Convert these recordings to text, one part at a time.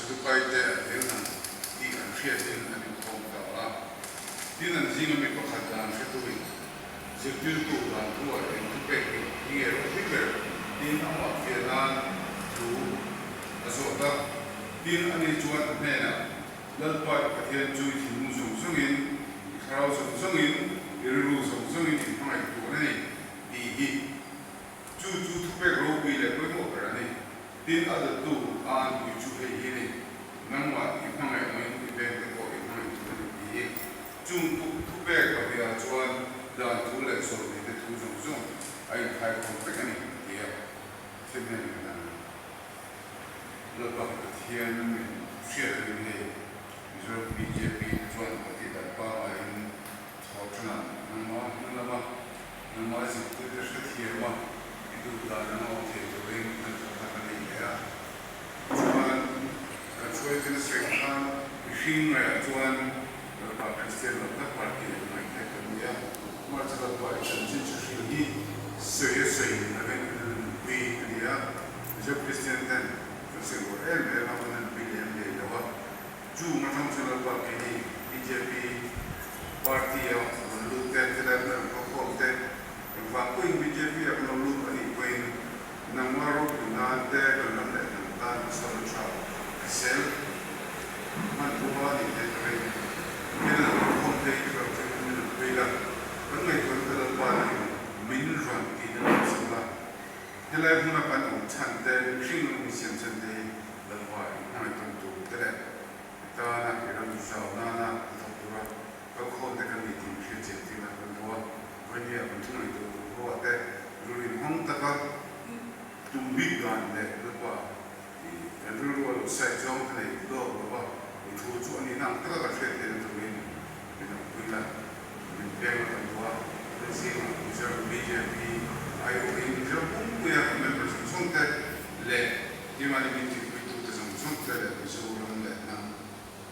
Sadukaite an tel ang tih an hriatin an inkhawm ta a. Tin, an zinga mi pakhat dan hretuin zirtirtu dan thuah eng thupek hi nge ropui ber tiin amah fiah nan thu a zawt a. Tin, ani chuan a hnenah, Lalpa i Pathian chu i thinlung zawng zawngin, i thlarau zawng zawngin, i rilru zawng zawngin i hmangaih tur a ni tih hi. Chu chu thupek ropui leh pawimawh ber a ni. Tin, a dawttu a anpui chu hei hi a ni, Nangmah i hmangaih angin i vengte pawh i hmangaih tur a ni tih hi. Chung thupek pahniha chuan dan thu leh sawrhneite thu zawng zawng a inkhaikhawm vek a ni, ti a thil hnen kan ang. Lalpa Pathian min hriat ring hei Mizoram bjp chuan ka tih dan pangaiin Thaw ṭanah nangmah hmun lama nangmah zirtirte hrethiam a, i duh dan anga awm thei turin an thatna ka nei leh a. Chuan kan hruaitu nasa khan mihring ngaiah chuan Lalpa Kristian lo tak party leh ngaihte kan ni a. March Lalpa i chanchin chu hrilh hi sawi a sawi lovin kan nunpui a ni a. Mizo Kristian ten kan sawi uar em em a, kan nunpui lem leh lo a. Chung atang chu Lalpa keini bjp party a rawn lut te, helai hmun a rawn kalkhawm te, engvang pawhin bjp a kan lo lut a nih pawhin nangmah ropui nan te kan ram leh hnam tan hmasawn tha hrisel hmanrua a nih theih turin min lo kalkhawm te hi thlarau thianghlim min rawn pui la, kan ngaihtuahna te Lalpa nen min rawn tih na lam sak la. Helai hmuna kan awm chhan te, mihring an awm siam chhan te hi Lalpa i hmangaih tawn tur te leh i tana i ram zau nana i thawk tura kalkhawm te kan ni tih mihring chian tir na kan duh a. Vawihnia kan thu ngaihtuah tur ho ah te rilru inhawng taka tum bik dan leh Lalpa i kan rilru a lo side zawng ka nei lawk lo va, i thu chu a nihna ang taka kan hriat theihna turin min awmpui la. Min peng a kan duh a, kan zingah Mizoram bjp aiawhin Mizoram pumpuia kan member zawng zawng te leh keimahni min thingpuitu te zawng zawng te leh Mizoram leh hnam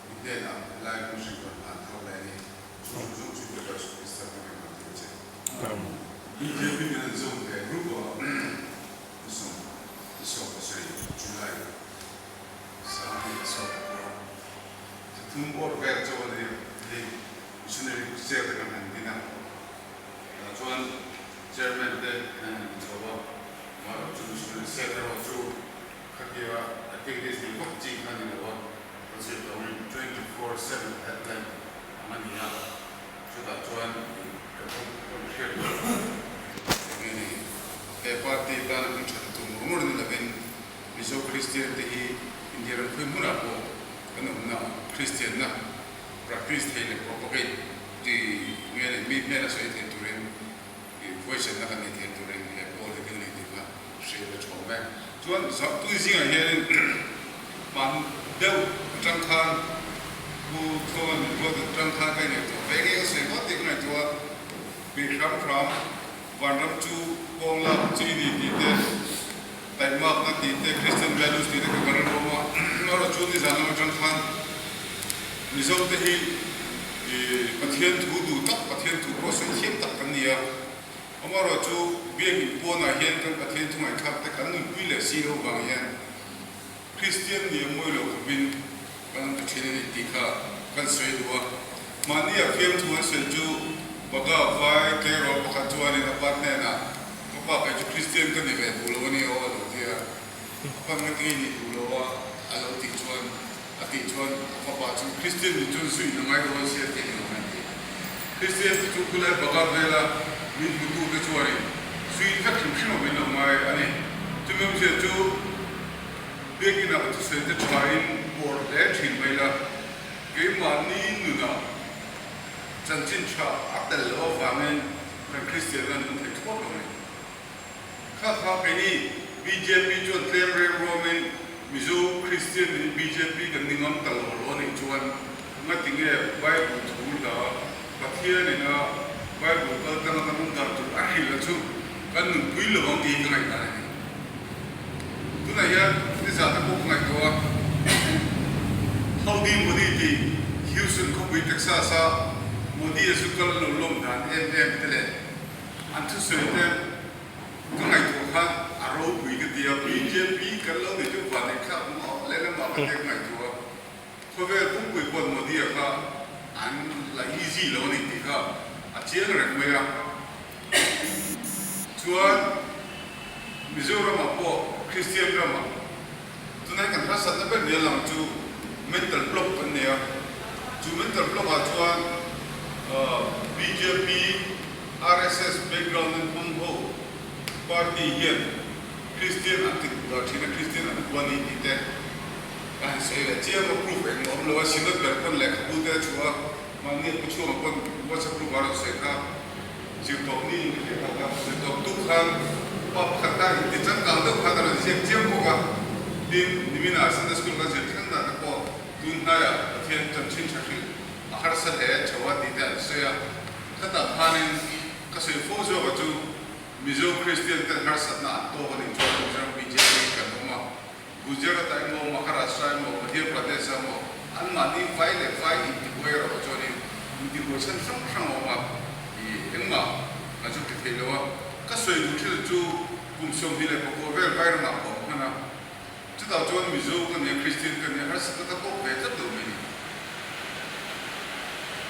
i hnenah helai hmun hring rawn hlan thar leh a ni. Chu zawng zawng chu Lalpa Jesuh Krista hmangin kan ti che. Bjp min an zawm ve group ah 27 July 2010 thum awr vel chaw a ni hei. Missionary cell te kan han din a, tah chuan Chairman te an han in chho a, amaherawh chu Missionary cell erawh chu khatia activities nei vak chi kha a ni lo a, kan sawi tawh angin 24/7 helpline ang a ni a, chutah chuan kan kan hriat loh eng nge ni he party tana hmun that tum ngawr ngawr ni lovin Mizo Kristian te hi India ram khawi hmunah pawh kan awmna Kristianna Practice thei leh propagate ti nge leh mi hmel a sawi thei turin i huaisenna kan nei thei turin he pawl hi kan nei tih kha hriat a tha awm e. Chuan tui zingah hianin hman deuh atang khan Pu Thluanga min ruat atang khan ka ingaihtuah ve nge ka sawi ngawt tih ka ngaihtuah a, mi hram hram vanram chu kawng lak chi ni tih te, taihmakna tih te, Christian values tih te ka kan rawm a, erawh chu nizan lam atang khan Mizo te hi Pathian thu duh tak, Pathian thu pawh sawi thiam tak kan ni a, amaherawh chu biakin pawnah hian kan Pathian thu ngaihthlak te kan nunpui leh si lo vang hian Kristian nih a mawi lo khawpin kan awm ta thin a ni tih kha kan sawi duh a. Mahni a fiamthu an sawi chu Baga vai tleirawl pakhat chuanin a pa hnenah, Ka pa kei chu Kristian ka ni ve duh lo a ni aw a lo ti a. A pa nge tinge ni duh lo a a lo tih chuan a tih chuan a fapa chu Kristian nih chuan zuih a ngai dawn sia tih a ni lo mai a ti. Kristian te chu khulai Baga vela min hmutu te chuanin zuih vek hrim hrim a min lo ngai a ni. Chumi awmzia chu Biakinah ka thusawi te thain pawr hle thin mai la, keimahni nunah chanchin tha a tel loh avangin kan Kristian an awm thei thuak lo mai. Kha kha keini bjp chuan tlem reng ruamin Mizo Kristian in bjp kan ni ngam ta lo lo anih chuan ngatinge Bible thu hla Pathian ina Bible kal tanga kan awm dan tur a hrilh a chu kan nunpui lo ang tih hi ka ngaihdan a ni. Tunah hian nizan te pawh ka ngaihtuah a, Howdy Modi tih Houston khawpui Texas a Modi a zu kal lo lawm dan em em te leh an thusawi te ka ngaihtuah khan a ropui ka ti a, bjp kan lo nei chu van eih thlak maw leh lamah ka tia ka ngaihtuah a. Khawvel pumpui pawn Modi-a kha an la easy lo a ni tih kha a chiang reng mai a. Chuan Mizoramah pawh Kristian ramah tunai kan harsatna ber nia lang chu mental block kan nei a. Chu mental block ah chuan bjp, RSS background an hmang ho party hian Kristian an ti duh dah thin a, Kristian an hua ni tih te ka han sawi leh chiang a, proof engmah awm lo a, Synod ber pawn lehkhabu te a chhuah a, mahni a pu chhuangah pawn WhatsApp group ah a rawn sawi kha zirtawp ni in ka hriat tak a, zirtawp tuk khan pa pakhat kha inti changkang deuh khan a rawn ziak chiang bawk a, tin niminah Sunday School ka zir thleng dan te pawh tun hnaiah Pathian chanchin tha hrilh a harsa hle chho a tih te an sawi a, khatah khanin ka sawi fo zawk a chu Mizo Kristian ten harsatna an tawk a nih chuan Mizoram bjp kan awm a, Gujarat ah emaw, Maharashtra emaw, Madhya Pradesh ah emaw anmahni vai leh vai intibuai erawh chuanin intibuai chhan hrang hrang a awm a, ih engmah kan chu ti thei lo a. Ka sawi duh thil chu kum 24 vel vai ramah ka awm hman a, chutah chuan Mizo ka nia, Kristian ka nia, harsatna ka tawk ve tlat lo mai ni.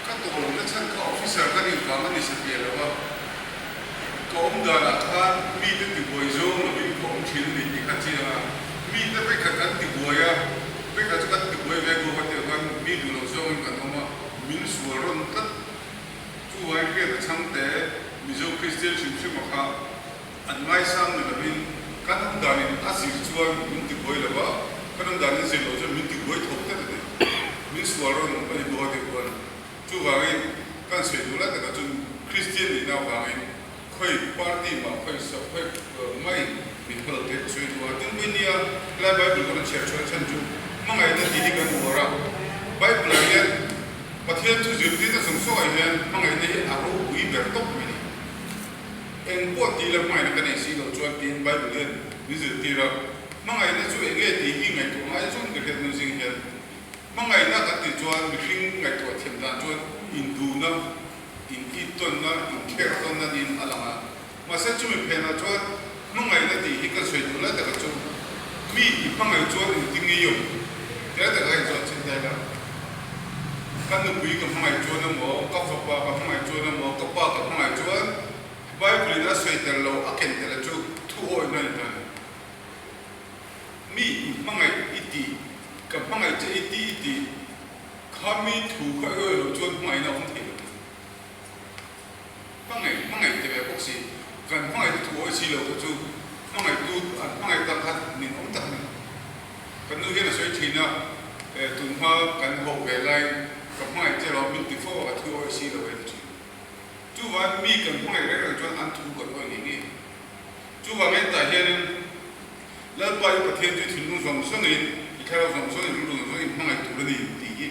Ka tawh lohna chhan kha officer ka nih vang a ni satliah lo a, ka awm danah khan mite tibuai zawng lovin ka awm thin a ni tih kha chiang a, mite vekha kan tibuai a, vekha chu kan tibuai ve bawk a tih khan mi duh loh zawngin kan awm a, min sual rawn tlat. Chuvangin hriat a chhang te Mizo Kristian hrim hrim a kha An ngaisang ni lovin kan awm danin a zir chuan min tibuai lo va, kan awm danin zir loh chuan min tibuai thawk tlat a ni. Min sual rawn a ni bawk a tih chuan chuvangin kan sawi duh lai takah chuan Kristian nihna avangin khawi party mah khawi sap khawi mai min khaw lo te ka sawi duh a. Tin Puinia helai Bible kan rawn chhiar chhuah chhan chu hmangaihna tih hi kan uar a, Bible ah hian Pathian thu zirtirna zawng zawngah hian hmangaihna hi a ropui ber tawp mai a ni. Eng pawh tih la hmangaihna ka nei si loh chuan tiin Bible hian min zirtir a, hmangaihna chu eng nge tih hi ngaihtuah ngai zawng ka hriat hnu zing hian hmangaihna kan tih chuan mihring ngaihtuah thiam dan chuan induhna, intihtawnna, inkhertawnna niin a lang a. Mahse chumi phenah chuan hmangaihna tih hi kan sawi duh lai takah chu mi i hmangaih chuan engtin nge i awm ti lai takah hian chuan a chhin ta ila. Ka nupui ka hmangaih chuan emaw, ka fapa ka hmangaih chuan emaw, ka pa ka hmangaih chuan Bible in a sawi tel lo, a ken tel a chu thu awihna a ni ta a ni. Mi i hmangaih i tih, ka hmangaih che i tih i tih, kha mi thu kha i awih loh chuan hmangaihna a awm thei lo. Hmangaih, hmangaih ti ve bawk si, kan hmangaih te thu awih si lo kha chu hmangaihtu an hmangaih tak kha nin awm tak a ni. Kan nu hian a sawi thin a, tun hma kan hawh ve laiin ka hmangaih che lo, min ti fo a, ka thu awih si lo e ti thin. Chuvangin mi kan hmangaih reng reng chuan an thu kan awih ngei ngei. Chuvangin tah hianin Lalpa i Pathian chu i thinlung zawng zawngin, i thlarau zawng zawngin, rilru zawng zawngin hmangaih tur a ni tih hi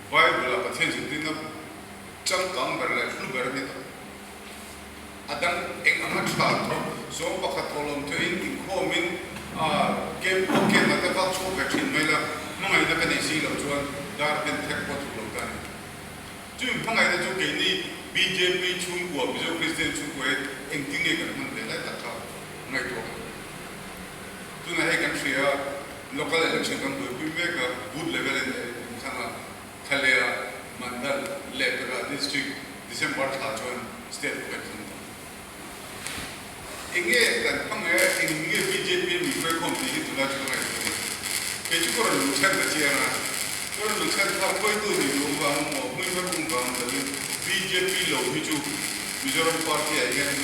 Bible-a Pathian zirtirna changkang ber leh hlu ber a ni tawh. A dang eng anga tha thawk zawng pakhat thawh lawm theuhin inkhawmin camp pawh camp ah te vak chhuak ve thin mai la, hmangaihna ka nei si loh chuan dar pen thek pawh thuk lo ta a ni. Chumi hmangaihna chu keini bjp chhungkua, Mizo Kristian chhungkua hi engtin nge kan hman ve lai tak kha ngaihtuah kan ni. Tunah hei kan hria local election kan buaipui mek a, booth level in inthlang a, Thlalea, Mandal leh Pera District December thla chuan state pawh kan thleng tawh. Enge kan hmang e, eng nge bjp a mi hruaikhawm tih hi tunlai chu ka ngaihtuah a ni. Kei chu ka rawn luh chhan ka chiang a, ka rawn luh chhan kha hruaitu nih duh vang emaw hmuihmer um vang lovin bjp lo hi chu Mizoram party ah hian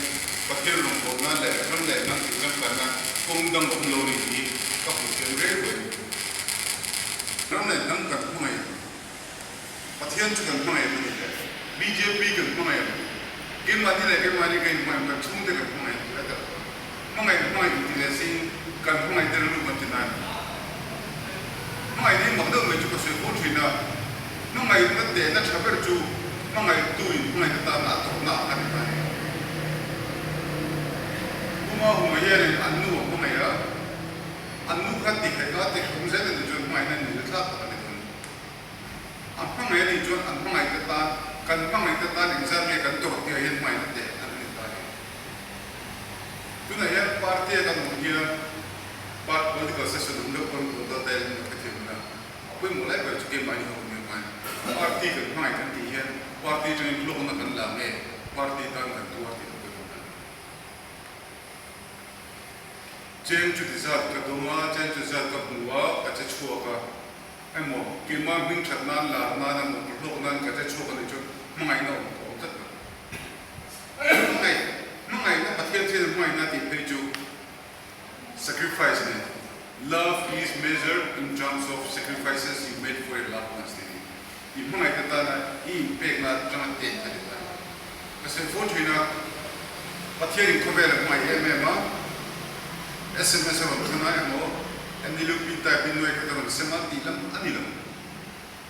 Pathian rawngbawlna leh ram leh hnam tihchangkanna kawng dang awm lo nih hi ka hmu chiang reng reng. Ram leh hnam kan hmangaih ang. Pathian chu kan hmangaih ang a ni le. Bjp kan hmangaih ang. Keimahni leh keimahni kan inhmangaih ang, kan chhungte kan hmangaih ang tih a tel. Hmangaih hmangaih inti leh siin kan hmangaih te rilru kan ti nai lo. Hmangaihna hi mak deuh mai chu ka sawi fo thin a. Hmangaihna tehna tha ber chu hmangaihtu in hmangaihna tana a tawrhna a ni ta a ni. Puma Huma hianin an nu a hmangaih a. An nu kha ti hek a, ti hlawm zel a nih chuan hmangaihna ni la thlak tak a ni dawn. A hmangaih a nih chuan an hmangaihte tan, kan hmangaihte tan engzat nge kan tawrh tih ah hian hmangaihna teh an ni ta a ni. Tunah hian party a kan awm hian part political session awm deuh pawn tun ta te in ka hrethiam a. pawimawh lai ber chu keimahni ho nia ngai. Party kan hmangaih kan tih hian party atangin hlawkna kan la nge party tan kan tuar tih a pawimawh a ni. Cheng chuti zat ka dawng a, cheng chuti zat ka hmu a, ka che chhuak a. Emaw, keimah hming that nan, lar nan emaw, ka hlawk nan ka che chhuak a nih chuan hmangaihna awm tawh awm tlat lo. Hmangaih, hmangaihna Pathian thil hmangaihna tih phei chu sacrifice nen, Love is measured in terms of sacrifices you made for your loved ones tih hi i hmangaihna tana i inpekna atanga teh a ni ta. Ka sawi fo thin a, Pathianin khawvel a hmangaih em em a, sms a rawn thawn a emaw, NLUP type in nuai khat a rawn sem a tih lam a ni lo.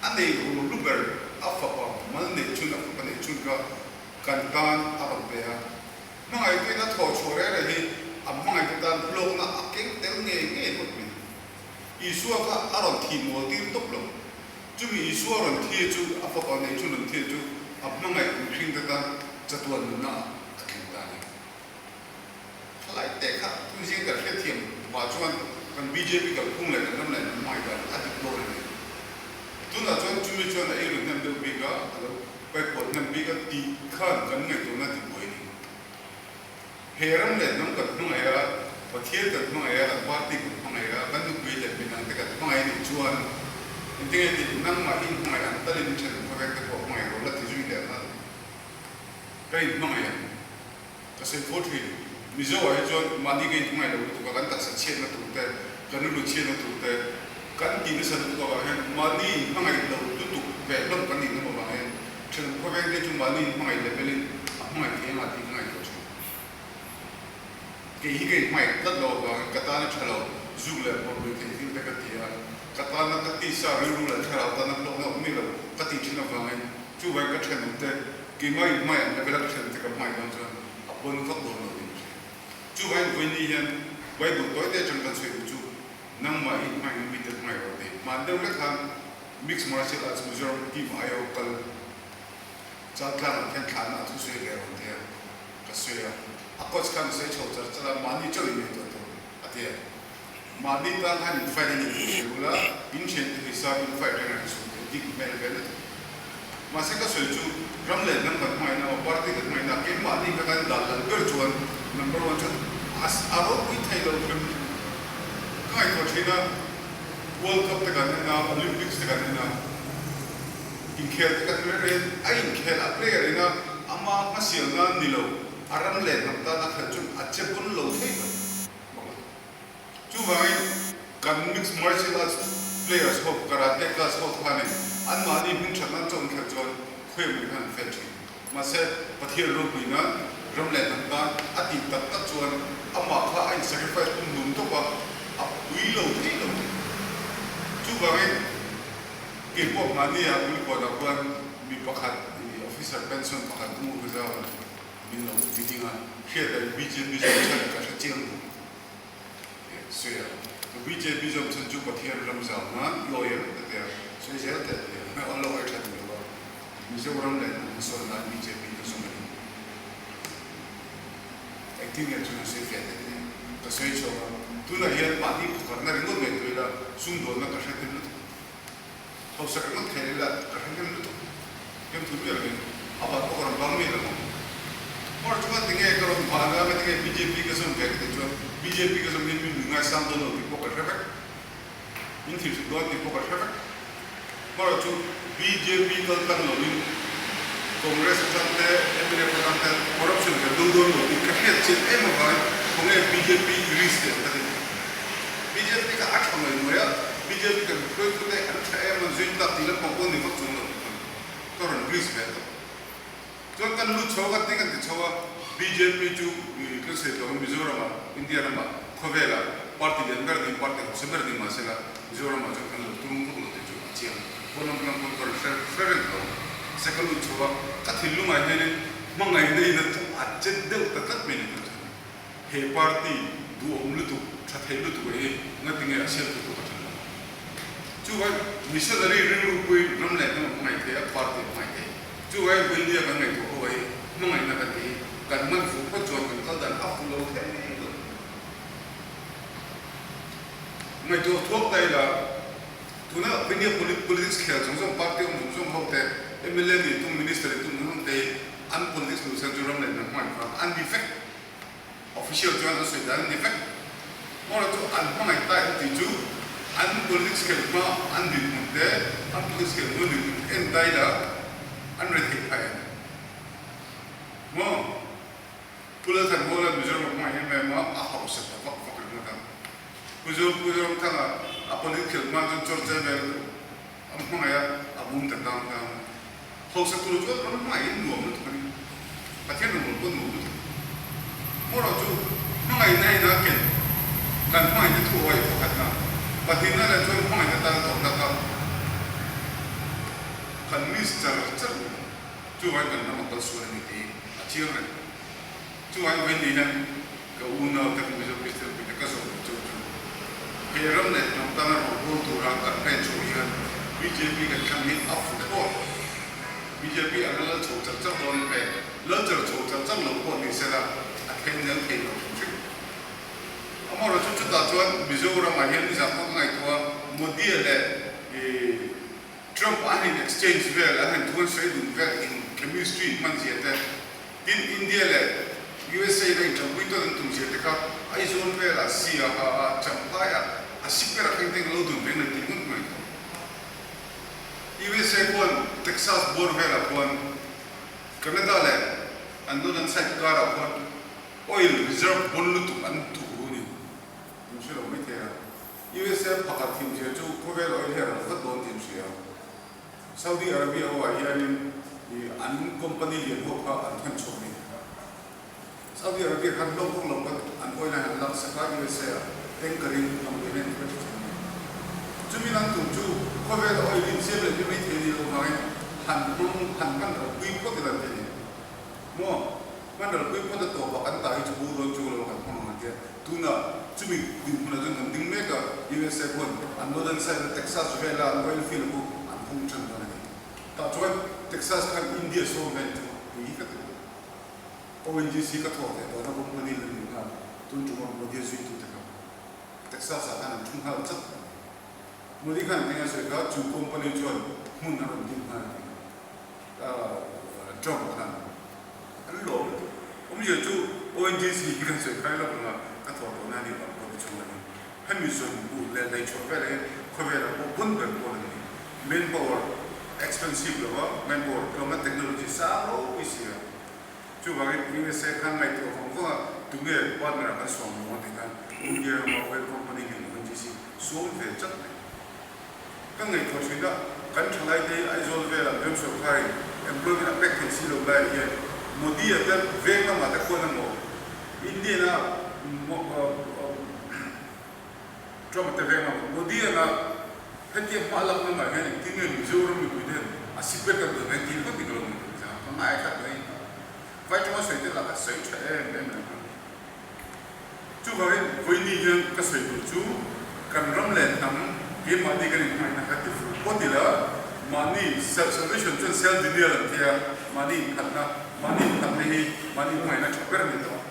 A nei ru lu ber a fapa mal neih chhun a fapa neih chhun kha kan tan a rawn pe a. Hmangaihtuin a thawh chhuah reng reng hi a hmangaihte tan hlawkna a keng tel ngei ngei ngawt mai. Isua kha a rawn thi mual tir tawp lo. Chumi Isua rawn thi chu a fapa neih chhun rawn thi chu a hmangaih mihringte tan chatuan nunna a tling ta a ni. Thalai te kha thunzing kan hriatthiam vah chuan kan bjp kalphung leh kan ram leh hnam hmangaih dan a dik dawn a ni. Tunah chuan chumi chuan a ei ru hnem deuh bik a, a lo paipawt hnem bik a tih khan kan ngaihtuahna ti buai a ni. He ram leh hnam kan hmangaih a, Pathian kan hmangaih a, kan party kan hmangaih a, kan nupui leh midang te kan hmangaih a nih chuan engtinge tih nangmah hi inhmangaih ang talin thenawm khawveng te pawh hmangaih rawh la ti zui leh nghal ka inhmangaih ang. Ka sawi fo thin. Mizo ah hi chuan mahni ka inhmangaih lo lutuk a, kan taksa chhiatna tur te, kan rilru chhiatna tur te, kan tih nasa lutuk avang hian mahni inhmangaih lo lutuk ve hlawm kan nih hlawm avang hian thenawm khawveng te chu mahni inhmangaih level in a hmangaih thei anga tih ka ngaihtuah thin. Kei hi ka inhmangaih tlat lo avangin ka tana tha lo zuk leh bawrhbui theih thil te ka ti a, ka tana ka tisa rilru leh thlarau tana hlawkna awm miah lo ka tih thin avangin chuvangin ka thenawm te Keimah in hmai ang level a ka hriat te ka hmai dawn chuan a pawn vak dawn lo tih ka hria. Chuvangin vawiini hian Bible tawi te atang kan sawi duh chu nangmah in hmai in mite hmai rawh tih. Hman deuh lek khan Mixed Martial Arts Mizoram team aio kal Chaltlang ah khian thlahna a thusawi ve rawn thei a, ka sawi a. A coach khan a sawi chho char char a, mahni chauh in ngaihtuah tur a ti a. Mahni tan khan in fight a ni tih hre ula, in thiante hi sa in fight reng reng suh tih dik hmel ve lutuk. Mahse ka sawi chu ram leh hnam kan hmangaihna aw party kan hmangaihna keimahni kha kan dan lal ber chuan number one chuan a a ropui thei lo hrim hrim. Ka ngaihtuah thin a, World Cup te kan en a, Olympics te kan en a, inkhel te kan en reng a inkhel a player ina ama hmasial nan ni lo a ram leh hnam tan a khelh chuan a che bun lo thei lo. Chuvangin kan mixed martial arts players ho, karate class ho khanin anmahni hming that nan chawn kher chuan khawi mai khan an fel thin. Mahse, Pathian ropui nan ram leh hnam tan a tih tak tak chuan amah kha a in sacrifice pum hlum tawp a, a pui lo thei lo thei. Chuvangin keipawh mahni ah Kulikawnah khuan mi pakhat officer pension pakhat hmuh ka zau a. Min lo meeting a hriat leh bjp zawm chhan ka hre chiang duh tih a sawi a. Ka bjp zawm chhan chu Pathian ram zau nan i awi em ka ti a, sawi zel teh ti a, a lo awi tha duh lo a, Mizoram leh hnam hmasawn nan bjp ka zawm a ni. Engtin nge chuan a sawi fiah teh ti a, ka sawi chho a, tunah hian mahni phakarna ringawt ngaihtuah ila sumdawnna ka hre hnem lutuk. Hausa ringawt thei ila ka hre hnem lutuk. Hnem thu miah lovin a ban pawh ka rawn bang miah lo ang. Hmar chuan tinge ka rawn ban a, tinge bjp ka zawm ve ka tih chuan bjp ka zawm hian min min ngaisang dawn lo tih pawh ka hre vek. Min thilhrilh dawn tih pawh ka hre vek. Hmar chu bjp kal tlang lovin Congress atang te, mnf atang te corruption kan do dawn lo tih ka hriat chian em avangin khawnge bjp risk teh ang ka ti. Bjp kha a tha mai mai a, bjp kan hruaitute an tha em an zui tak tih lampang pawh ni vak chung lo tih khan ka rawn risk ve tawh. Chuan kan lut chho a, kan ti kan ti chho a, bjp chu kan sawi tawh ang Mizoram ah, India ram ah, khawvel ah party lian ber ni, party hausa ber ni mahse la Mizoram ah chuan kan lo tum vak lo tih chu a chiang. Pawn lam lam pawn ka rawn hre hre reng tho. Mahse ka lut chho a, ka thinlung ah hianin hmangaihna in a chet deuh ta tlat mai ni ka hre. He party duhawm lutuk, tha thei lutuk a hi ngati nge a siam tu pawh ka then lo. Chuvai missionary rilru pui ram leh hnam a hmangaih thei a, party a hmangaih thei. Chuvai India kan ngaihtuah ho a hi hmangaihna kan tih hi kan hman fuh phawt chuan kan kal dan a fu lo thei lo. Ngaihtuah thuak ta ila. Tuna India politics khel zawng zawng party awm zawng zawng ho te, mla nih tum, minister nih tum zawng zawng te hi an politics luh chhan chu ram leh hnam hmangaih vang an ni vek. Official chuan an sawi dan an ni vek. Hmawra chu an hmangaih ta em tih chu an politics khel hma an dinhmun te, an politics khel hnu dinhmun te en ta ila an rethei phah em? Maw? Pu Lalthanhawla Mizoram a hmangaih em em a, a hausa ta vak vak ringawt a. Pu Zo Pu Zoramthanga a politics khel hma chuan chawr chai vel a hmangaih a, a bum ta tang tang a. Hausa tur chuan ram hmangaih in nuam lutuk a ni. Pathian rawngbâwl pawh nuam lutuk. Hmawrawh chu hmangaihna in a ken kan hmangaihna thu awih pakhatna, pahnihna leh chuan hmangaihna tana tawrhna kha kan miss char char mai. Chuvangin kan ram a kal sual a ni tih a chiang reng. Chuvangin vawiin hian ka unau te Mizo Kristian puite ka zawh duh chauh chu he ram leh hnam tana rawngbâwl tura kan pen chhoh hian bjp kan thlang hi a fu thlawt. Bjp an la lal chho char char dawn em e? Lal char chho char char lo pawh ni sela a then nel thei lo hrim hrim. Amaherawhchu chutah chuan Mizoramah hian nizan pawh ka ngaihtuah a, Modi-a leh Trump an in exchange vel, an han thuan sawi dun vel in chemistry hman zia te, tin India leh usa la inṭanpui tawn an tum zia te kha Aizawl velah Siaha ah Champhai ah a si ber a thleng teng lo dun reng an tih ngawt mai tawh. Usa khuan Texas bawr velah khuan Canada leh an northern side karah khuan oil reserve bon lutuk an tuh ru ni. Min hre lo mai thei a. USA pakhat thimzia chu khawvel oil hi a ral vat dawn tih an hria. Saudi Arabia ho ah hianin ih an company lian ho kha an thawn chhuak ni. Saudi Arabia khan hlawk vak lo khan an oil a han lak sak a USA ah tanker in lam lian en kha tha ni. Chumi an tum chu khawvel oil in siam leh hi mai thei ni lo vangin han hmang han hman ral pui phawt ila an ti a ni. Maw? Hman ral pui phawt a tawp a kan tah hi chu bu dawn chu lo kan hmang ang a tia. Tunah chumi dinhmunah chuan kan ding mek a, USA khuan an northern side a Texas vela an oil field khu an hung tan dawn a ni. Tah chuan Texas khan India sawm vel chu pui hi ka ti lo. ONGC ka thawh ve tawhna company la ni nghal tun tuma Modi a zuitute kha Texas ah khan an thu nghal chat a ni. Modi khan eng a sawi kha chu company chuan hmun a rawn ding nghal a ni. Trump khan an lawm lutuk. Awmzia chu ONGC hi kan sawi khai lawk anga ka thawh tawhna a ni vang pawh chhung a ni. Hemi zawn buh leh lei chhuah velah hian khawvelah pawh bun ber pawl an ni. Manpower expensive lo a, manpower tlawmna technology sang ropui si a. Chuvangin USA khan ngaihtuah vang vang a, tunge partner ah kan sawm lo ang tih khan India rama oil company lian ONGC sawm ve chat mai. Ka ngaihtuah thin a, kan thalai te hi Aizawl velah Mizoram sorkarin employment a pek thei si lo laiah hian Modi-a te veng lamah te khuan emaw Indian-a Trump-a te veng lamah Modi-a na hetia hma lak lamah hian engtin nge Mizoram mipui te hian a si pek kan dawn engtin vak ni ka lo ngaihtuah zang ka ngai khat mai vai tanga sawi te lah kha sawi tha em em reng a. Chuvangin vawiini hian ka sawi tur chu kan ram leh hnam keimahni kan inhmangaihna kha ti fuh phawt ila, mahni self salvation chuan self denial an ti a, mahni inphatna, mahni inphatna hi mahni inhmangaihna tha ber a ni tawh.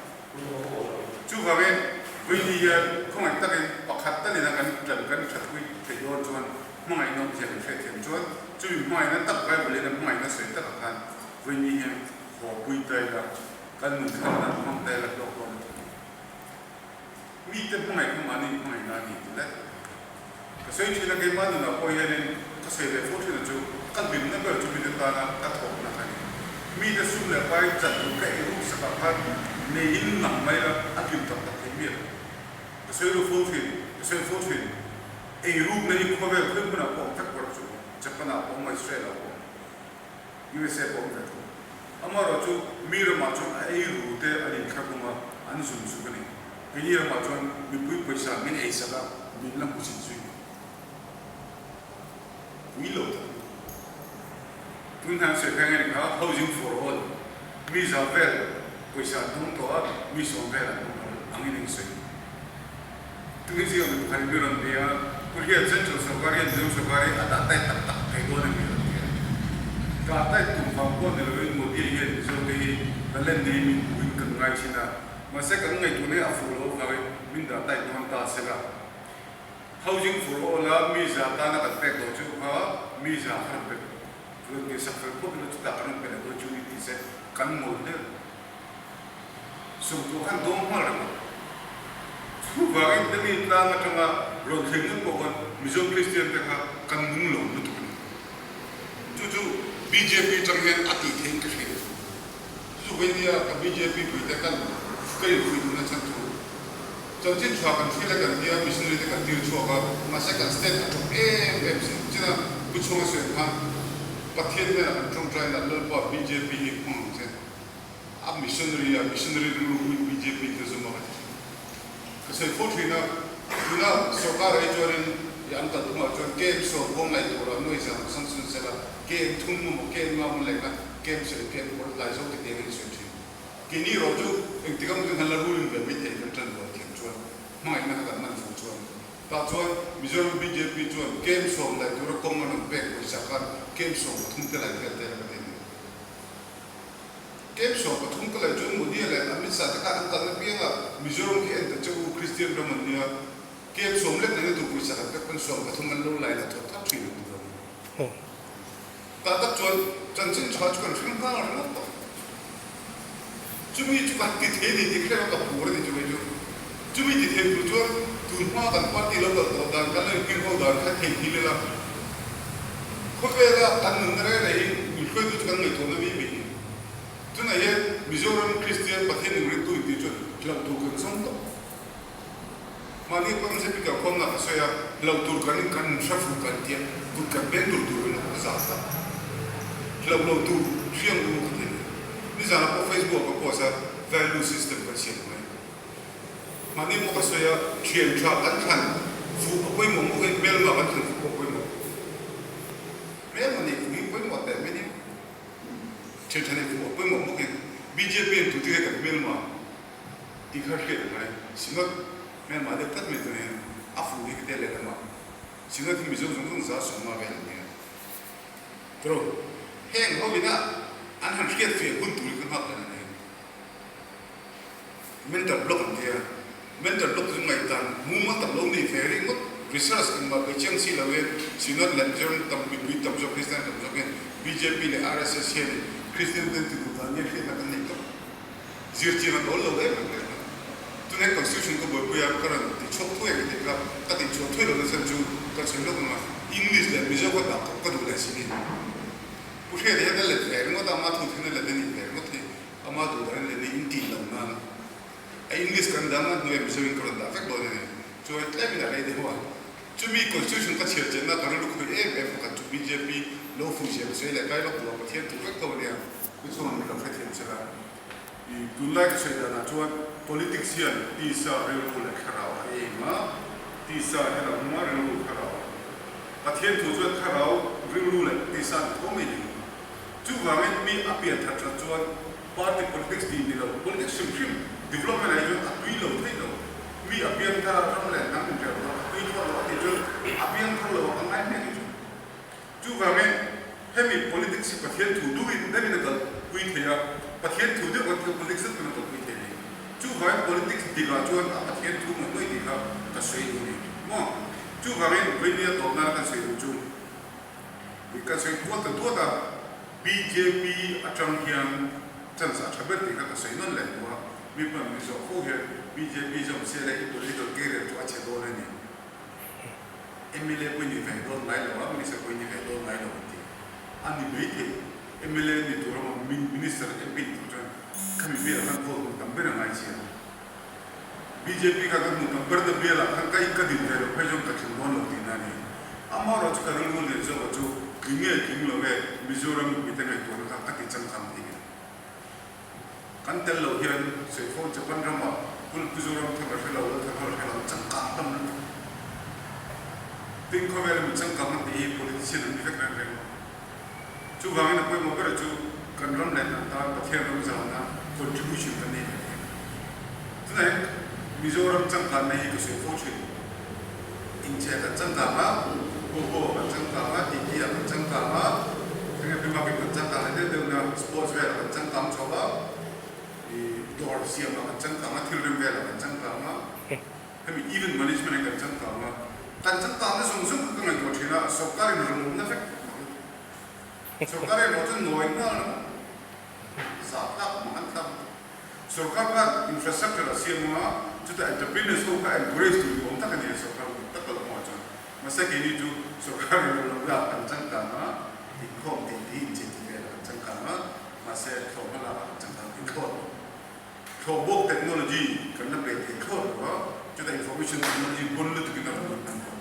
Chuvangin vawiini hian khawngaih takin pakhat talina kan tan kan thatpui theih dawn chuan hmangaihna awmzia kan hriatthiam chuan chumi hmangaihna tak Bible in a hmangaihna sawi takah khan vawiini hian haw pui ta ila, Kan nun thlan dan hmang tel a hlawk dawn a ti. Mite hmangaih kha mahni hmangaihna a ni ti le. Ka sawi thin a, keimah nunah pawh hianin ka sawi ve fo thin a chu ka hlimna ber chu mite tana ka thawkna kha a ni. Mite sum leh pai chan tur ka ei ruk sakah khan neiin lang mai la a hlim tak tak thei miah lo. Ka sawi ru fo thin, ka sawi fo thin. Ei rukna hi khawvel khawi hmunah pawh awm vek ber chu Japan ah pawh awm a, Israel ah pawh awm. USA pawh awm ve tho. Amaherawh chu mi ramah chuan a ei ru te an inthlakung a, an zum zuk a ni. Keini ramah chuan mipui pawisa min ei sak a, min la hmu zin zui. Pui lo tak a ni. Tun hian sawi pheng a ni kha, Housing for all, mi za vel pawisa an dawng tawh a, mi sawm vel an dawng tawh angin an sawi. Tuni zia mi pakhat in mi rawn bia a, Pu Hriat Central Sorkar hian Mizo Sorkar hi a dah tai tak tak thei dawn a ni a rawn ti a. Dah tai tum vang pawh ni lovin Modi hian Mizo te hi talent nei min hmuhin kan ngai thin a, mahse kan ngaihtuahna hi a fuh loh avangin min dah tai dawn ta se la. Housing for All a mi za tana kan pek dawn chu kha mi za kha rawn pe rawn ti sak fel phawt ila chutah kan rawn pe leh dawn chu ni tih se kan mawl hle. Sawmtuah khan dawng nghal reng a. Chuvangin Delhi tlang atanga rawn thleng ngawt pawh khan Mizo Kristian te kha kan nung lo lutuk a ni. Chu chu bjp tang hian a tih theihin ka hria. Chu chu veinia ka bjp puite kan ka infuih duhna chhan chu chanchin tha kan thil a kan tia missionary te kan tir chhuak a, mahse kan state a tawp em em si chin a, Pu Chhunga sawi khan Pathian hnenah kan tawngtai na Lalpa bjp hi hmang ang che a missionary a missionary rilru huin bjp te zum a ka ti thin. Ka sawi fo thin a, tuna sorkar ah hi chuanin i an kal thungah chuan kem sawm kawng laih turah nuai zan sang sun sela kem thum emaw kem nga emaw laihna kem sawi kem kawr tlai zo ti teng in sawi thin. Keini erawh chu engtik ang chuan kan la ruling ve mai thei kan tan rual thiam chuan hmangaihna kha kan man fuh chuan tah chuan Mizoram bjp chuan kem sawm laih tura kawng a rawn pek pawisa khan kem 13 te laih vel te a la ka ti a ni. Kem 13 ka laih chuan Modi-a leh Amit Shah te khan an kalna pianga Mizoram khi en ta che u, Kristian ram an nia. Kem sawm lek nena tur pawisa kan pek pawn 13 an lo lai la thawt thawt thin an ti dawn. Tah tak chuan chanchin tha chu kan hring nghal ringawt tawh. Chumi chu kan ti thei ni tih kher a ka phur a ni chumi chu. Chumi ti thei tur chuan tun hma kan party lo kal tawh dan kan lo inhming ho dan kha thei thil ila. Khawvela kan nunna reng reng hi min hruaitu chu kan ngaihtuahna mi mai ni. Tunah hian Mizoram Kristian Pathian inringtu intih chuan hlauh tur kan zawng tawh. Mahni pawh MZP kalkhawmna ka sawi a, hlauh tur kan in kan hre fuh kan tia, kut kan beng tur tur in a zah ta. Hlauh lo tur hriang u ka ti a ni. Nizanah pawh Facebook ah ka post a, value system kan siam mai. Mahni pawh ka sawi a, thian tha kan thlan fuh a pawimawh bawk in hmelma kan thlan fuh pawh a pawimawh. Hmelma neih fuh hi pawimawh teh mai nia. Thian tha neih fuh a pawimawh bawk in bjp in tute hi kan hmelma. Tih kha hriat a ngai. Synod hmelmah deuh tlat mai chuan hian a fuh hi ka tel leh lamah Synod hi Mizo zawng zawng 50 vel an nia. Tro, heng ho ina an han hriat fiah hun tur hi ka nghak dan a ni. Mental block an tia. Mental block chu ngaihdan mumal tak lo nei ve ringawt. Research engmah bei chiang si lo hian Synod leh Mizoram tam mipui tam zawk Kristian tam zawk hian bjp leh RSS hian Kristian ten ti duh dan nia hriatna kan nei tawp. Zirchian a dawl lo em em reng a. Tunah Constitution ka buaipui a, ka rawn ti chhuak thuai ang tih kha ka tih chhuah thuai lohna chhan chu ka sawi lawk ang a, English leh Mizo ka dah kawp ka duh leh si ni. Pu Hriata hian a let ve ringawt a, ama thu thil a let a nih ve ringawt hi, ama duh dan a let ni in tih loh nan a English kan dang a, hnuaiah Mizo in ka rawn dah vek dawn a ni. Chuan tlem in a rei deuh a. Chumi Constitution ka chhiar chenna ka rilru khawih em em pakhat chu bjp lo fuh zia ka sawi leh kai lawk duh a, Pathian tur vek tho a nia. Pu chuan min lo hrethiam sela. I tunlai ka sawi danah chuan politics hian tisa rilru leh thlarau a aim a, tisa hian a hmung a, rilru thlarau. Pathian thu chuan thlarau, rilru leh tisa an tho mai ni. Chuvangin mi a pian that that chuan party politics tih ni lo, politics hrim hrim development ah hi chuan a tui lo thei lo. Mi a pian thar a ram leh hnam inrel lo, a tui thawh lo a tih chuan a pian thar lo a ka ngai hmiah ni chu. Chuvangin hemi politics hi Pathian thu duhin deuhin a kalpui thei a, Pathian thu deuh kan thil politics zet pawn a kalpui thei a ni. Chuvangin politics dikah chuan a Pathian thu ngawih ngawih tih kha ka sawi duh a ni maw. Chuvangin Vainia tawp nana kan sawi duh chu i ka sawi kual ta duat a, bjp atang hian chance a tha ber tih kha ka sawi nawn leh duh a, mi pawn min zawh fo hian bjp zawm se la i political career chu a chhe dawn a ni. Mla pawh i ni ve dawn ngai lo a, Minister pawh i ni ve dawn ngai lo an ti. A ni mai thei. Mla ni tur emaw Minister, MP ni tur chuan khami bialah khan vote hmu tam ber a ngai chiang. Bjp kha kan hmu tam ber na bialah khan ka ka din ve lo phei chuan ka tling dawn lo tihna a ni. Amaherawh chu ka rilru lian zawkah chu tling nge tling lo e, Mizoram mipuite ngaihtuahna kha ka ti changkang thei a. Kan tel loh hian Sawikhawm Japan ramah Pulpu Zoramthanga hre lo, Lalthanga hre lo changkang hlawm lutuk. Tin, khawvela mi changkang an tih hi politician an ni vek reng reng. Chuvangin a pawimawh ber chu kan ram leh hnam tan Pathian ram zauna contribution kan nei ve thei. Tunah hian Mizoram changkanna hi ka sawi fo thin. Inchhe kan changkang a, Khuahaw kan changkang a, titi ah kan changkang a, enge bimakin kan changkang leh deuh deuh na, sports velah kan changkang chho a, ih dawr siamah kan changkang a, thil rem velah kan changkang a, hemi event management ah kan changkang a. Kan changkangna zawng zawng kha ka ngaihtuah thin a, sawrkarin rawng awmna vek mak lutuk. Sawrkar erawh chuan nawi nghal lo zah tlak mak an tlak lutuk. Sawrkar khan infrastructure a siam anga chutah entrepreneurs ho kha encourage tur duhawm tak a ni a sawrkar dik tak kalh kawngah chuan. Mahse keini chu sawrkar in rawng lak kan changkang a, inkhawm tih tih inchei tih velah kan changkang a, mahse thlawhhma lakah kan changkang thei thlawt lo. Thlawhbawk technology kan la pe thei thlawt lo a, chutah information technology bon lutukin a rawn lut hman bawk.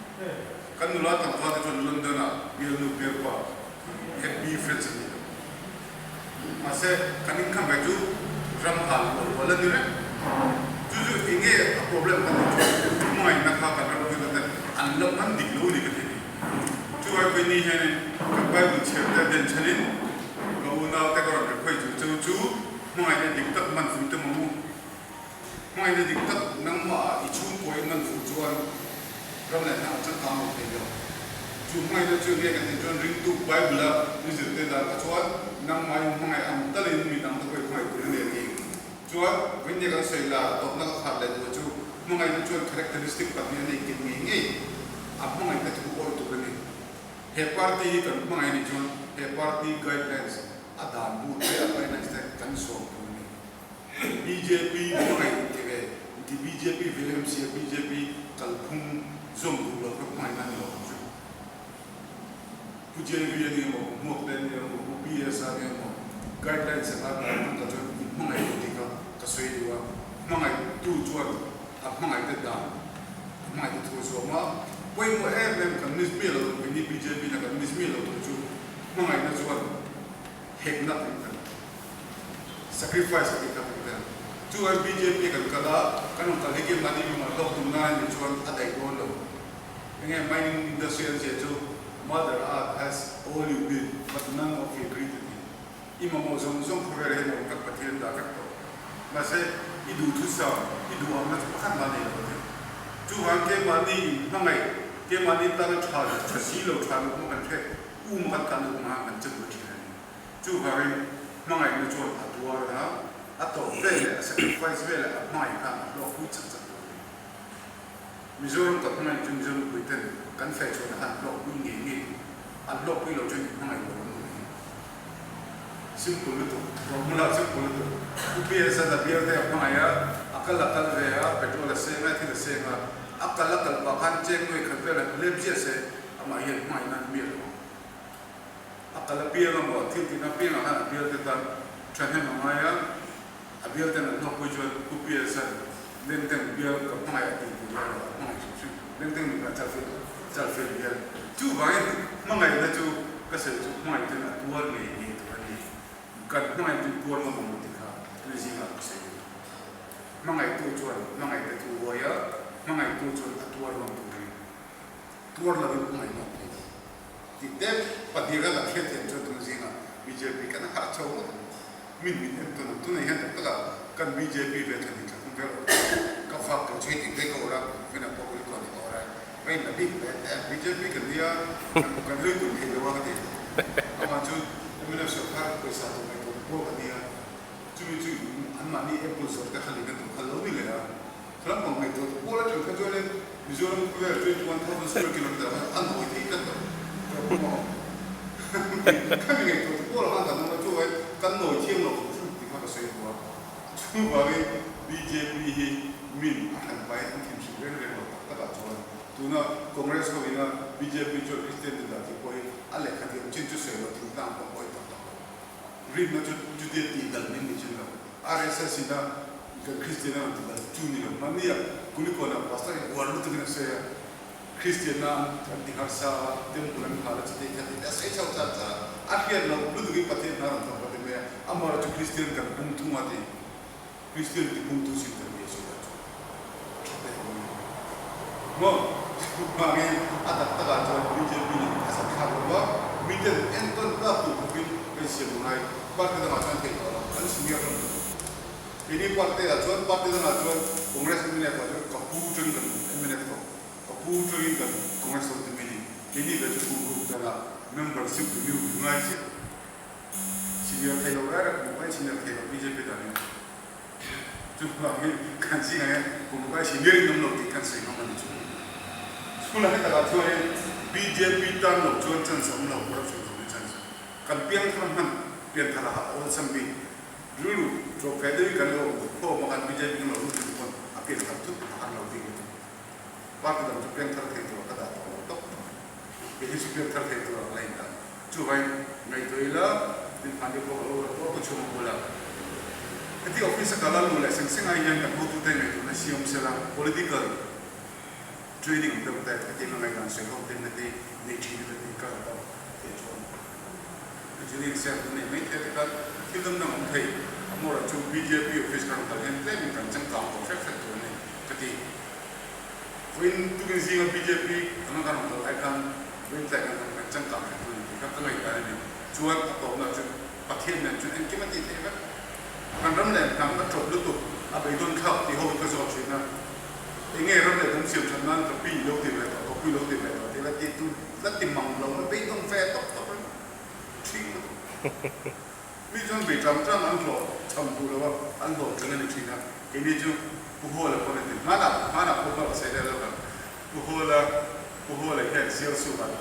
Kan nula tlangval te chuan London ah bialnu bialpa happy friends an ni lo. Mahse kan income ve chu ram hal rual rual a ni reng. Chu chu eng nge a problem kan tih chuan hmangaihna kha kan ram hruaitu ten an la hman dik lo ni ka ti ni. Chuvai pawhin ni hianin kan Bible chhiar te den chhanin ka unau te ka rawn request duh cheu chu Hmangaihna dik tak man fuh te maw? Hmangaihna dik tak nangmah i chhungkaw i man fuh chuan ram leh hnam changkang lo thei lo. Chu hmangaihna chu nge kan tih chuan ringtu Bible a mi zirte dan kha chuan nangmah in hmangaih ang talin mi dang te pawh i hmangaih tur a ni a ti. Chuan vawiin kan sawi la tawpna ka khat leh duh chu hmangaihna chuan characteristic pahnih a nei ken ngei ngei a hmangaihna thu awih tur a ni. He party hi kan hmangaih a nih chuan he party guidelines A dan bu te a finance te kan sawm tur a ni. Bjp hmangaih inti ve inti bjp ve lem sia bjp kalphung zawm duh lo kha hmangaihna a ni lo ang chu. Pu JV a ni emaw, Pu Hmuak te a ni emaw, Pu PS a ni emaw guidelines anga dan hmang ta chuan in hmangaih lo tih kha ka sawi duh a. Hmangaih tu chuan a hmangaih te dan a hmangaih te thu a zawm a. Pawimawh em em kan miss miah lo tur keini bjp na kan miss miah lo tur chu Hmangaihna chuan hekna kan kal, sacrifice a tih kha kan kal. Chu ai bjp kan kal a, kan rawn kal hi ke mahni mimar hlawk tumna a nih chuan a daih dawn lo. Enge mining industry an ziah chu Mother Earth has all you need but none of your greed a ti. I mamawh zawng zawng khawvel hian a awm vek Pathian dah vek tawh. Mahse i duhthusam, i duhamna chu pakhat mah nei lo a ti. Chuvang keimahni in hmangaih, keimahni tana tha tha si lo tha lo hmang kan hre. Um kan kan um a kan che duh thin a ni. Chuvangin hmangaihna chuan a tuar a, a tawp vel leh a sacrifice vel leh a hmangaih khan a hlawkpui chak chak lo a ni. Mizoram ka hmangaih chu Mizo mipui ten kan feh chhuahna khan hlawkpui ngei ngei tur, an hlawkpui lo chuan in hmangaih lo an ni mai. Simple lutuk, Rohmula simple lutuk. Pu PS a bial te a hmangaih a, a kal a kal ve a, petrol a seng a, thil a seng a, a kal a kal pah khan cheng nuai khat vel han lep ziah se, Amah hian hmangaihna an miah lo ang. A kal apiang a maw, thil tihna apiangah khan a bialte tan thahnem a ngai a, a bialten an hlawkpui chuan Pu Piasan Lengteng bial ka hmangaih a tih tur lai lo, a hmangaih hrim hrim. Lengteng nih khan Chalfilh, Chalfilh bial. Chuvangin hmangaihna chu ka sawi chu hmangaih chuan a tuar ngei ngei tur a ni. Kan hmangaih chu tuar ngam ang tih kha tui zingah ka sawi duh. Hmangaihtu chuan hmangaihte thu huai a, hmangaihtu chuan a tuar ngam tur a ni. Tuar lo in hmangaih nawk thei lo tih te pahnih ral a hriat thiam chuan tuna zingah bjp kan harh chho ngawt ang. Min min en tawn ang. Tunah hian tak takah kan bjp ve thlan in thla kum vel awm tawh a, ka fak ka chhui tih te ka awrh a, vena pawh ui kawn ka awrh a, va in la bik hle teh a, bjp kan nia kan lui kun thei lo a ka ti. Amah chu mnf sorkar pawisa tur ngaihtuah tu pawh ka nia, chumi chu anmahni apple zawrh te kha lei na tur kha lo ni leh a. Ram pang ngaihtuah tu pawl atang kha chuanin Mizoram khawvel 21,000 square kilometre khan a nawi thei tlat lo. Khami ngaihtuah tu pawl khan kan awm a, chuai kan nawi thiang lo hrim hrim tih kha ka sawi duh a. Chuvangin bjp hi min a hran pai an thin hrim reng reng lo tak takah chuan tuna Congress ho ina bjp chuan Christian te dah tih pawh hi a lehkha thiam chin chu sawi lo thingtlang pawh pawi tak tak lo. Rinna chu chutia tih dal min ni chin lo. RSS ina kan Kristian a rawn ti dal chu ni lo. Hmanni ah Kulikawnah pastor in uar lutuk in a sawi a, Kristianna an ti harsa a, temple an hal a chutei kha tih te a sawi chho char char a, a hriat loh lutuk in Pathian hna a rawn thawk a ti mai a, amaherawhchu chu Kristian kan pung thung a ti. Kristian ti pung tu sin kan ni a sawi dan chu a tha teh awm em? Maw? Chuvangin a tak takah chuan bjp nen a zat thlak lo va, miten entawn tlak tur khawpin kan siam a ngai. Party dangah chuan theih tawh lo, kan senior hlawm lutuk. Keini party ah chuan party dangah chuan Congress mnf ah chuan ka pu tangin kan mnf tawh, ka pu tangin kan Congress tawh ti mai ni. Keini ve chu kum ruk danah membership renew ngai chiah. Senior thei lo reng reng kum ukai senior thei lo bjp dan in chuvangin kan zingah hian kum ukai senior in awm lo tih kan sawi ngam a ni chu. Chulai takah chuanin bjp tan loh chuan chance a awm lo, corruption zawng hi chance a kan piangthar hman pianthar a awlsam bik. Rilru tlawm ve deuhin kan lo awm khawm a, kan bjp kan lo lut deuh pawn a pianthar thut a har lo bik lutuk. Party dang chu piangthar thei tur a ka dah tawh lo tawp tawh. Kei hi chu piangthar thei tur ang la indah. Chuvain ngaihtuah ila tin Phanri pawh ka lo rat tawh ka chhung a bula. Heti office a kal a luh leh seng seng ai hian kan hotute ngaihtuahna siam sela political training ang deuh te hetiang a ngaihdan sawi ho ten heti nei thin ila tih ka rat a thei chuan engineering siam kan nei mai thei te khan thil dang dang awm thei a hmawrah chu bjp office kan rawn kal hian tlemin kan changkang tawh hrek hrek tur a ni ka ti. Vawiin tukin zinga bjp anga kan rawn kal lai khan vawiin tlai kan rawn kan changkang hrek tur a ni tih kha ka ngaihdan a ni. Chuan a tawpna chu Pathian nen chuan engkim a tih theih vek. Kan ram leh hnam a ṭawp lutuk a beidawn thlak tih ho hi ka zawt ṭhin a. Enge ram leh hnam siam ṭhat nan ka pi i lo ti ve tawh, ka pu i lo ti ve tawh tih la ti tu la ti mang lo na beidawng ve tawp tawp reng ṭhing lutuk. Mi chuan bei ṭang ṭang an hlawh cham duh lo a, an hlawh tling a ni ṭhin a. Keini chu Pu Hawla pawn a ti. Hmanah hmanah Pu Hawla sawi leh lo kan. Pu Hawla Pu Hawla hian Zial Suh-ah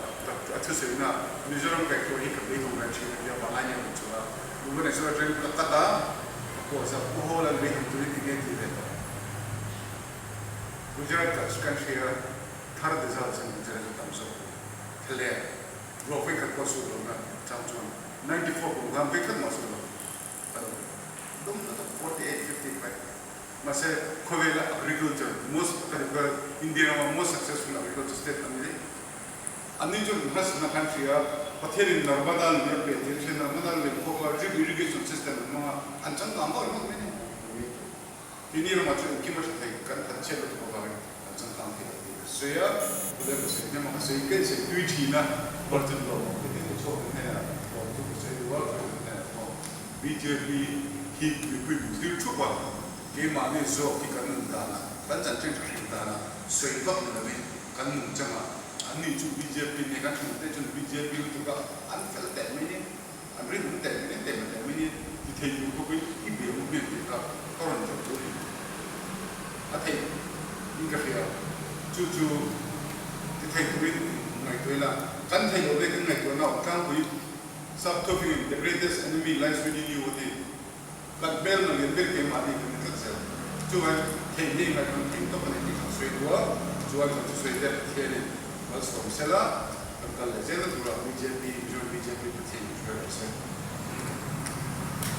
a thusawi na Mizoram kaihhruai hi ka beidawng ve ṭhin a tia vanglai nia rawn chhuah a. Bhubaneswar aṭangin ka cut a, ka pawh zauh. Pu Hawla'n beidawng turin enge ti ve tawh? Gujarat kal chu kan hria, thar de zau chuan Gujarat a tam zawk tur. Thlaleng, ruak vekhat pawh suh lohna chang chuan 94 kum khan vekhat mah suh lo a lo dawng ta tawp, 48, 55. Mahse, khawvela agriculture most ka duh ka India rama most successful agriculture state an ni daih. Anni chuan an harsatna khan hria, Pathianin Narmada lui a pe tih an hria, Narmada lui an khawk a, drip irrigation system an hmang a, an changkang vak ringawt mai a ni. Keini ramah chuan engkim a hre thei, kan that chhiat lutuk avangin kan changkang thei lo tih ka sawi a, Khawvel ka sawi hnem a, ka sawi ka insawi tui thin a, Barchan lawm ang te hi ka chhuak in hnenah lawm chu ka sawi duh a, ka hnenah pawh bjp hi mipui min thlir thup a, keimahni zawk hi kan nun danah, kan chanchin tha hrim danah sawi vak ni lovin kan nun changah anni chu bjp nge kan hmuh te chuan bjp lutuk a an fel teh mai ni, an rinawm teh mai ni, teh mai teh mai ni ti thei tur khawpin i bia u hmel tih kha ka rawn zawh chu a ni. A theih in ka hria, chu chu ti thei turin ngaihtuah ila, kan theih loh leh kan ngaihtuahna awm tlangpui. Sap thufingin The greatest enemy lies within you a ti. Kan hmelma lian ber keimahni kan ni tlat zel. Chuan theih nei ngai kan thei tawp a ni tih kan sawi duh a, chuan kan thusawi te Pathianin malsawm sela kan kal leh zel na turah bjp, Mizoram bjp Pathianin hruai rawh se.